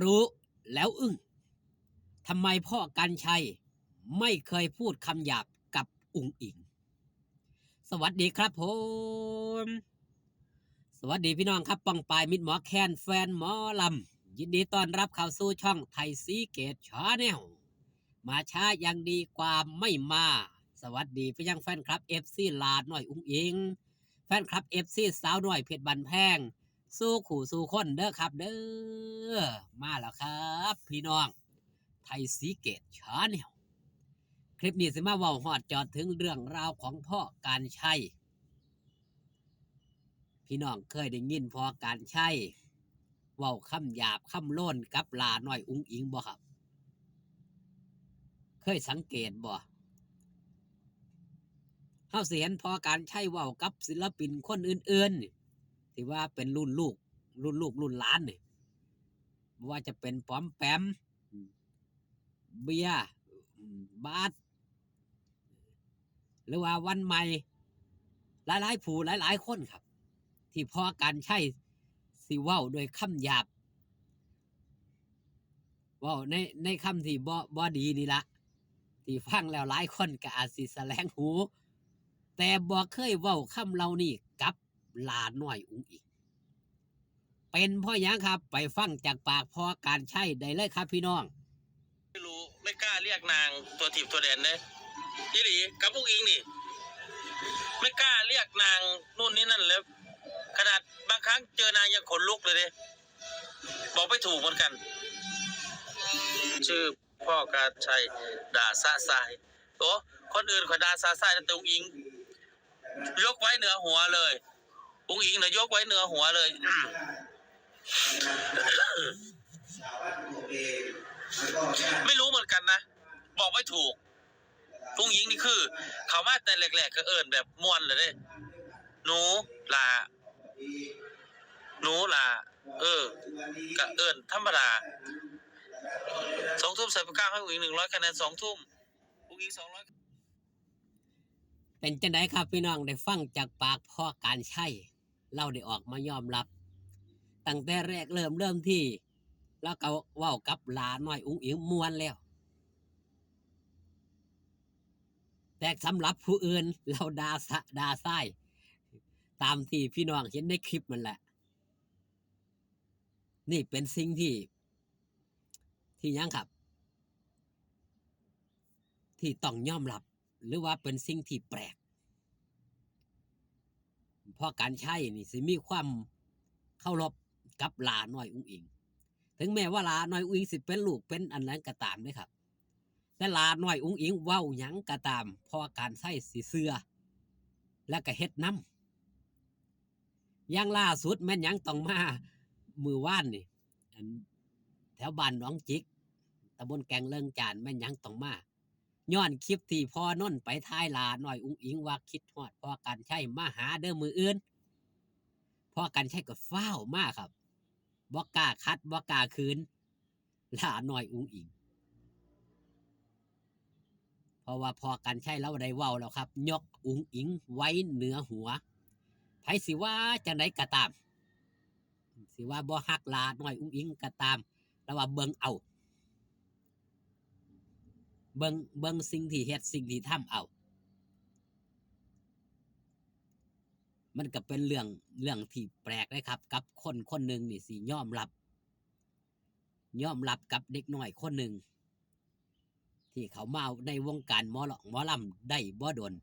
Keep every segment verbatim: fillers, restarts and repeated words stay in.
รู้แล้วอึ้ง ทำไมพ่อกรรชัยไม่เคยพูดคำหยาบกับอุ๋งอิ๋ง สวัสดีครับผม สวัสดีพี่น้องครับ ป้องปายมิตรหมอแคน แฟนหมอลำ ยินดีต้อนรับเข้าสู่ช่องไทยศรีเกตชาแนล มาช้ายังดีกว่าไม่มา สวัสดีไปยังแฟนคลับ เอฟซี หล่าน้อยอุ๋งอิ๋ง แฟนคลับ เอฟซี สาวน้อยเพชรบ้านแพง สู่คู่สู่คนเด้อครับเด้อ มาแล้วครับพี่น้อง ไทยศรีเกตชาแนล คลิปนี้สิมาเว้าฮอดจอดถึงเรื่องราวของพ่อกรรชัย พี่น้องเคยได้ยินพ่อกรรชัยเว้าคำหยาบคำโลนกับหล่าน้อยอุ๋งอิ๋งบ่ครับ เคยสังเกตบ่ เฮาสิเห็นพ่อกรรชัยเว้ากับศิลปินคนอื่นๆนี่ ที่ว่าเป็นรุ่นลูก รุ่นลูกรุ่นหลานนี่ บ่ว่าจะเป็นป๋อมแปม อืม เบียร์ อืม บาส หรือว่าวันใหม่ หลายๆผู้หลายๆคนครับ ที่พ่อกรรชัยสิเว้าด้วยคำหยาบ เว้าใน ในคำที่บ่ บ่ดีนี่ละ ที่ฟังแล้วหลายคนก็อาจสิแสลงหู แต่บ่เคยเว้าคำเหล่านี้กับหล่าน้อยอุ๋งอิ๋ง เป็นเพราะหยังครับ ไปฟังจากปากพ่อกรรชัยได้เลยครับพี่น้อง ไม่รู้ ไม่กล้าเรียกนางตัวถีบตัวแดนเลย อีหลี กับอุ๋งอิ๋งนี่ ไม่กล้าเรียกนางนู่นนี่นั่นเลย ขนาดบางครั้งเจอนางยังขนลุกเลยเด้ บอกไม่ถูกเหมือนกัน ชื่อพ่อกรรชัย ด่าสะสาย โอ้ คนอื่นเขาด่าสะสาย แต่อุ๋งอิ๋ง ยกไว้เหนือหัวเลย อุ๋งอิ๋งนะยกไว้เหนือหัวเลย ไม่รู้เหมือนกันนะ บอกไม่ถูก อุ๋งอิ๋งนี่คือ เขามาแต่แรกๆก็เอิ้นแบบม่วนเลยเด้ หนูหล่า หนูหล่า เออ ก็เอิ้นธรรมดา สองทุ่มใส่ปากกาให้อุ๋งอิ๋งหนึ่งร้อยคะแนน สองทุ่ม อุ๋งอิ๋ง สองร้อย เป็นจังไดครับพี่น้อง ได้ฟังจากปากพ่อกรรชัย ลาวได้ออกมายอมรับ ตั้งแต่แรกเริ่ม เริ่มที่ลาวก็เว้ากับหล่าน้อยอุ๋งอิ๋งม่วนแล้ว แต่สำหรับผู้อื่น ลาวด่าสะ ด่าสาย ตามที่พี่น้องเห็นในคลิปนั่นแหละ นี่เป็นสิ่งที่ ที่หยังครับ ที่ต้องยอมรับ หรือว่าเป็นสิ่งที่แปลก พ่อกรรชัยนี่สิมีความเคารพกับหล่าน้อยอุ๋งอิ๋ง ถึงแม้ว่าหล่าน้อยอุ๋งอิ๋งสิเป็นลูกเป็นอันนั้นก็ตามเด้ครับ แต่หล่าน้อยอุ๋งอิ๋งเว้าหยังก็ตาม พ่อกรรชัยสิเชื่อ และก็เฮ็ดนำ อย่างล่าสุดแม่นหยังต้องมามื้อวานนี่ อัน แถวบ้านหนองจิก ตำบลแก่งเลิงจาน แม่นหยังต้องมา ย้อนคลิปที่พ่อนนท์ไปถ่ายหล่าน้อยอุ๋งอิ๋งว่าคิดฮอดพ่อกรรชัย มาหาเด้อมื้ออื่น พ่อกรรชัยก็ฟ้าวมาครับ บ่กล้าขัด บ่กล้าขืน หล่าน้อยอุ๋งอิ๋ง เพราะว่าพ่อกรรชัยลาวได้เว้าแล้วครับ ยกอุ๋งอิ๋งไว้เหนือหัว ไผสิว่าจังใดก็ตาม สิว่าบ่ฮักหล่าน้อยอุ๋งอิ๋งก็ตาม ลาวว่าเบิ่งเอา เบิ่ง เบิ่งสิ่งที่เฮ็ด สิ่งที่ทำเอา มันก็เป็นเรื่อง เรื่องที่แปลกเลยครับ กับคนคนหนึ่งนี่สิยอมรับ ยอมรับกับเด็กน้อยคนหนึ่ง ที่เข้ามาในวงการหมอลำ หมอลำได้บ่ดน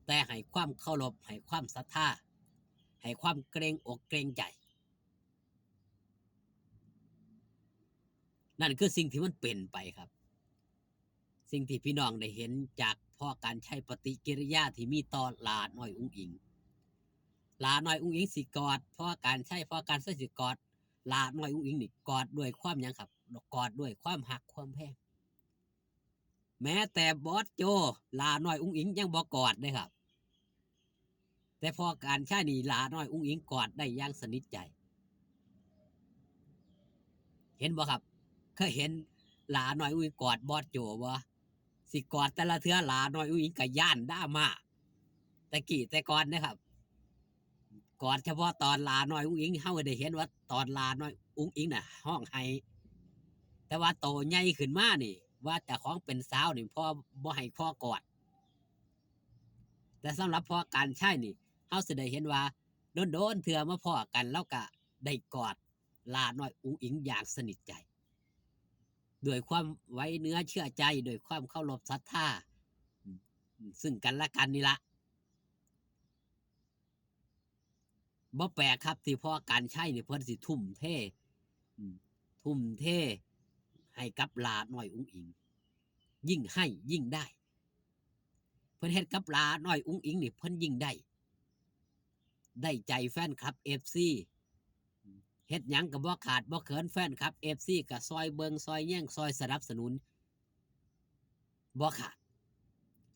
แต่ให้ความเคารพ ให้ความศรัทธา ให้ความเกรงอกเกรงใจ นั่นคือสิ่งที่มันเป็นไปครับ สิ่งที่พี่น้องได้เห็นจากพ่อกรรชัย ปฏิกิริยาที่มีต่อหล่าน้อยอุ๋งอิ๋ง หล่าน้อยอุ๋งอิ๋งสิกอดพ่อกรรชัย พ่อกรรชัยสิกอดหล่าน้อยอุ๋งอิ๋งนี่ กอดด้วยความหยังครับ กอดด้วยความฮักความแพง แม้แต่บอสโจ หล่าน้อยอุ๋งอิ๋งยังบ่กอดเลยครับ แต่พ่อกรรชัยนี่ หล่าน้อยอุ๋งอิ๋งกอดได้อย่างสนิทใจ เห็นบ่ครับ เคยเห็นหล่าน้อยอุ๋งอิ๋งกอดบอสโจบ่ สิกอดแต่ละเทื่อหล่าน้อยอุ๋งอิ๋งก็ย้านดราม่า แต่กี้แต่ก่อนนะครับ กอดเฉพาะตอนหล่าน้อยอุ๋งอิ๋ง เฮาได้เห็นว่าตอนหล่าน้อยอุ๋งอิ๋งน่ะ ฮ้องไห้ แต่ว่าโตใหญ่ขึ้นมานี่ ว่าเจ้าของเป็นสาวนี่ พ่อบ่ให้พ่อกอด แต่สำหรับพ่อการชัยนี่ เฮาสิได้เห็นว่า โดนๆเทื่อมาพ้อกัน ลาวก็ได้กอดหล้าน้อยอุ๋งอิ๋งอย่างสนิทใจ ด้วยความไว้เนื้อเชื่อใจ ด้วยความเคารพศรัทธา อืม ซึ่งกันและกันนี่ละ บ่แปลกครับ ที่พ่อการชัยนี่เพิ่นสิทุ่มเท อืม ทุ่มเทให้กับหล้าน้อยอุ๋งอิ๋ง ยิ่งให้ยิ่งได้ เพิ่นเฮ็ดกับหล้าน้อยอุ๋งอิ๋งนี่เพิ่นยิ่งได้ ได้ใจแฟนคลับ เอฟซี เฮ็ดหยังก็บ่ขาดบ่เขิน แฟนคลับ เอฟซี ก็ซอยเบิ่งซอยแยงซอยสนับสนุน บ่ขาด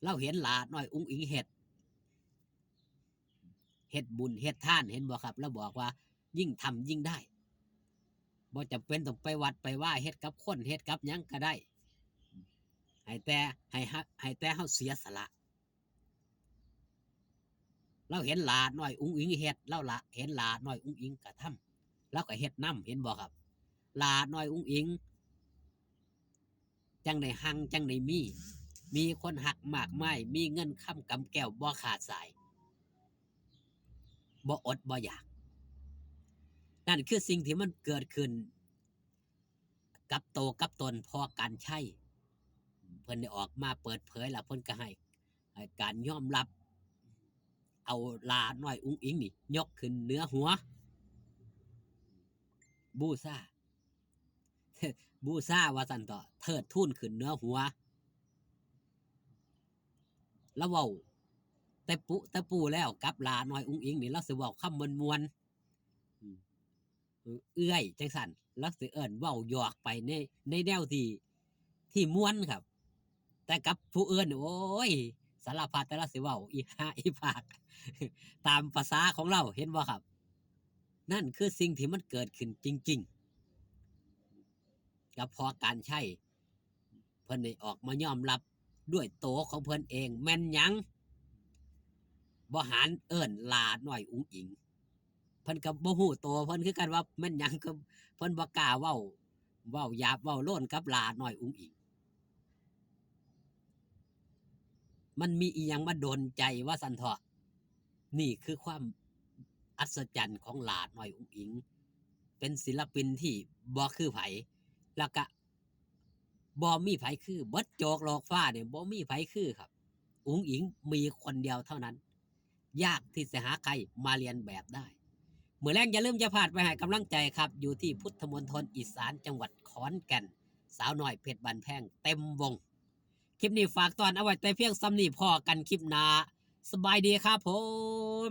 ลาวเห็นหล้าน้อยอุ๋งอิ๋งเฮ็ด เฮ็ดบุญเฮ็ดทาน เห็นบ่ครับ ลาวบอกว่ายิ่งทำยิ่งได้ บ่จำเป็นต้องไปวัดไปวา เฮ็ดกับคนเฮ็ดกับหยังก็ได้ ให้แต่ ให้ฮะ ให้แต่เฮาเสียสละ ลาวเห็นหล้าน้อยอุ๋งอิ๋งเฮ็ด ลาวละ เห็นหล้าน้อยอุ๋งอิ๋งกระทำ ลาวก็เฮ็ดนำ เห็นบ่ครับ หล้าน้อยอุ๋งอิ๋ง จั่งได้ฮั่ง จั่งได้มี มีคนฮักมากมาย มีเงินคำกำแก้วบ่ขาดสาย บ่อดบ่อยาก นั่นคือสิ่งที่มันเกิดขึ้น กับโตกับตนพ่อการชัย เพิ่นได้ออกมาเปิดเผยแล้ว เพิ่นก็ให้ ให้การยอมรับ เอาหล้าน้อยอุ๋งอิ๋งนี่ ยกขึ้นเหนือหัว บูชา บูชาว่าซั่นเถาะ เทิดทูนขึ้นเหนือหัว ลาวเว้าแต่ปุแต่ปูแล้ว กับหล้าน้อยอุ๋งอิ๋งนี่ ลาวสิเว้าคำม่วนๆ อืม เอื้อยจั่งซั่น ลาวสิเอิ้นเว้าหยอกไปใน ในแนวที่ ที่ม่วนครับ แต่กับผู้อื่น โอ้ย สารพัดแต่ลาวสิเว้าอีห่าอีปาก ตามภาษาของลาว เห็นบ่ครับ นั่นคือสิ่งที่มันเกิดขึ้นจริงๆ กับพ่อการชัย เพิ่นได้ออกมายอมรับด้วยโตของเพิ่นเอง แม่นหยัง บ่หานเอิ้นหล้าน้อยอุ๋งอิ๋ง เพิ่นก็บ่ฮู้โตเพิ่นคือกันว่าแม่นหยัง ก็เพิ่นบ่กล้าเว้า เว้าหยาบเว้าโลนกับหล้าน้อยอุ๋งอิ๋ง มันมีอีหยังมาดลใจว่าซั่นเถาะ นี่คือความอัศจรรย์ของหล้าน้อยอุ๋งอิ๋ง เป็นศิลปินที่บ่คือไผ แล้วก็บ่มีไผคือ เบิดโจกโลกฟ้าเนี่ยบ่มีไผคือครับ อุ๋งอิ๋งมีคนเดียวเท่านั้น ยากที่จะหาใครมาเลียนแบบได้ มื้อแลงอย่าลืมอย่าพลาดไปให้กำลังใจครับ อยู่ที่พุทธมณฑลอีสานจังหวัดขอนแก่น สาวน้อยเพชรบ้านแพงเต็มวง คลิปนี้ฝากตอนเอาไว้แต่เพียงส่ำนี้ พ้อกันคลิปหน้า สบายดีครับผม